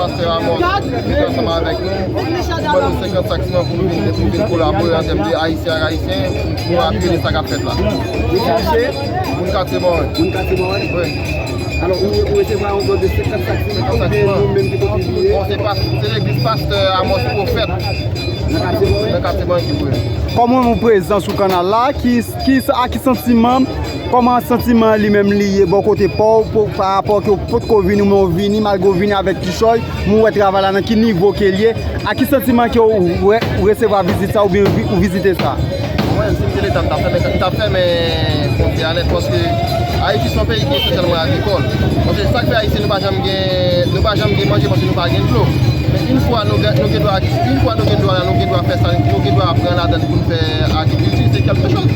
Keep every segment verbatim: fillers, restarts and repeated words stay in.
Pastè Amos, ki te ansanm avèk nou, ban nou senkant sak siman pou nou vin, pou vin kolabore an tèm de ayisyen ak ayisyen, pou, pou apye de sa k ap fèt la. Ou se misye? Moun Katye Mòren. Moun Katye Mòren? Wi. Alò, ou, ou resevwa yon don de senkant sak siman, oubyen nou menm ki kontribiye? Bon, se pa, se legliz Pastè Amos Pwofèt. Nan Katye Mòren? Nan Katye Mòren ki pou ye. Kòman w prezan sou kanal la? Ki, ki, a ki santiman, kòman santiman li menm li ye bò kote pa w, pou, pa rapò ke w potko vini, men w vini, malgre w vini avèk kichòy, men w wè travay la nan ki nivo ke l ye? A ki santiman ke w wè, ou resevwa vizit sa oubyen vi-, ou vizite sa? Mwen, si m te Leta, m t ap fèmen, m t ap fèmen fwontyè a nèt, paske Ayiti se yon peyi ki esansyèlman agrikòl. Paske sa k fè Ayisyen nou pa janm gen, nou pa janm gen manje, paske nou pa gen dlo. Men yon fwa nou gen, nou gen dwa, yon fwa nou gen dlo la, nou gen dwa fè sa, nou gen dwa pran ladan l pou n fè agrikilti, se kèlke chòz.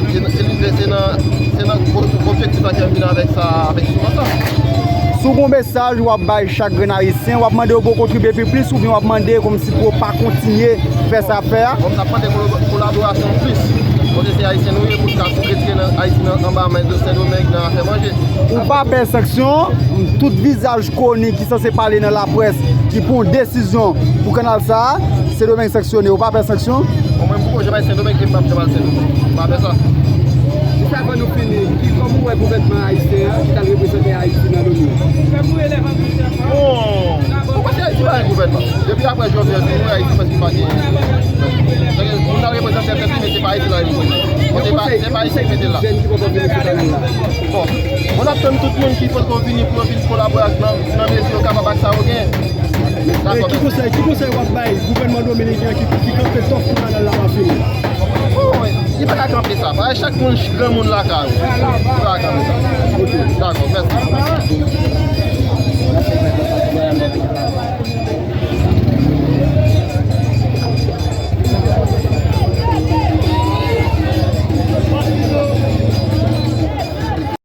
Se, se lide, se nan, se nan o-, objektif la ke m vin avèk sa, avèk siman sa. Si w gen yon mesaj w ap bay chak grenn Ayisyen, w ap mande yo pou yo kontribye pi plis, oubyen w ap mande kòmsi pou yo pa kontinye fè sa y ap fè a? Bon, m t ap mande kolo-, kolaborasyon plis. Kote se Ayisyen nou ye, pou n ka retire nan Ayiti nan, anba men de Sendomeng nan afè manje. Ou pa pè sanksyon? Tout vizaj koni ki sanse pale nan laprès, ki pran yon desizyon pou kanal sa a, Sendomeng sanksyone, ou pa pè sanksyon? Bon, mwen, m poko janm al Sendomeng e m p ap janm al Sendomeng. M pa pè sa. Jis avan nou fini, ki, kòman w wè gouvènman ayisyen an ki t al reprezante Ayiti nan Loni? Bon, ou panse Ayiti pa gen gouvènman? Depi apre Jovenel vini, Ayiti prèske pa gen. Moun nan reprezante tèt li, men se pa Ayiti l al reprezante. Bon, se pa, se pa Ayiti ki mete l la. Jèn ki poko vini sou kanal la. Bon, bon, n ap tann tout moun ki poko vini pou yo vin kolabore ak nan, nan mezi yo kapab ak sa yo gen. Dakò, ki konsèy, ki konsèy w ap bay gouvènman dominiken an ki, ki kanpe tòp pou kanal la pa fini? Bon, li pa ka kanpe sa. Paske chak moun, granmoun lakay ou. Li pa ka kanpe sa. Dakò, mèsi.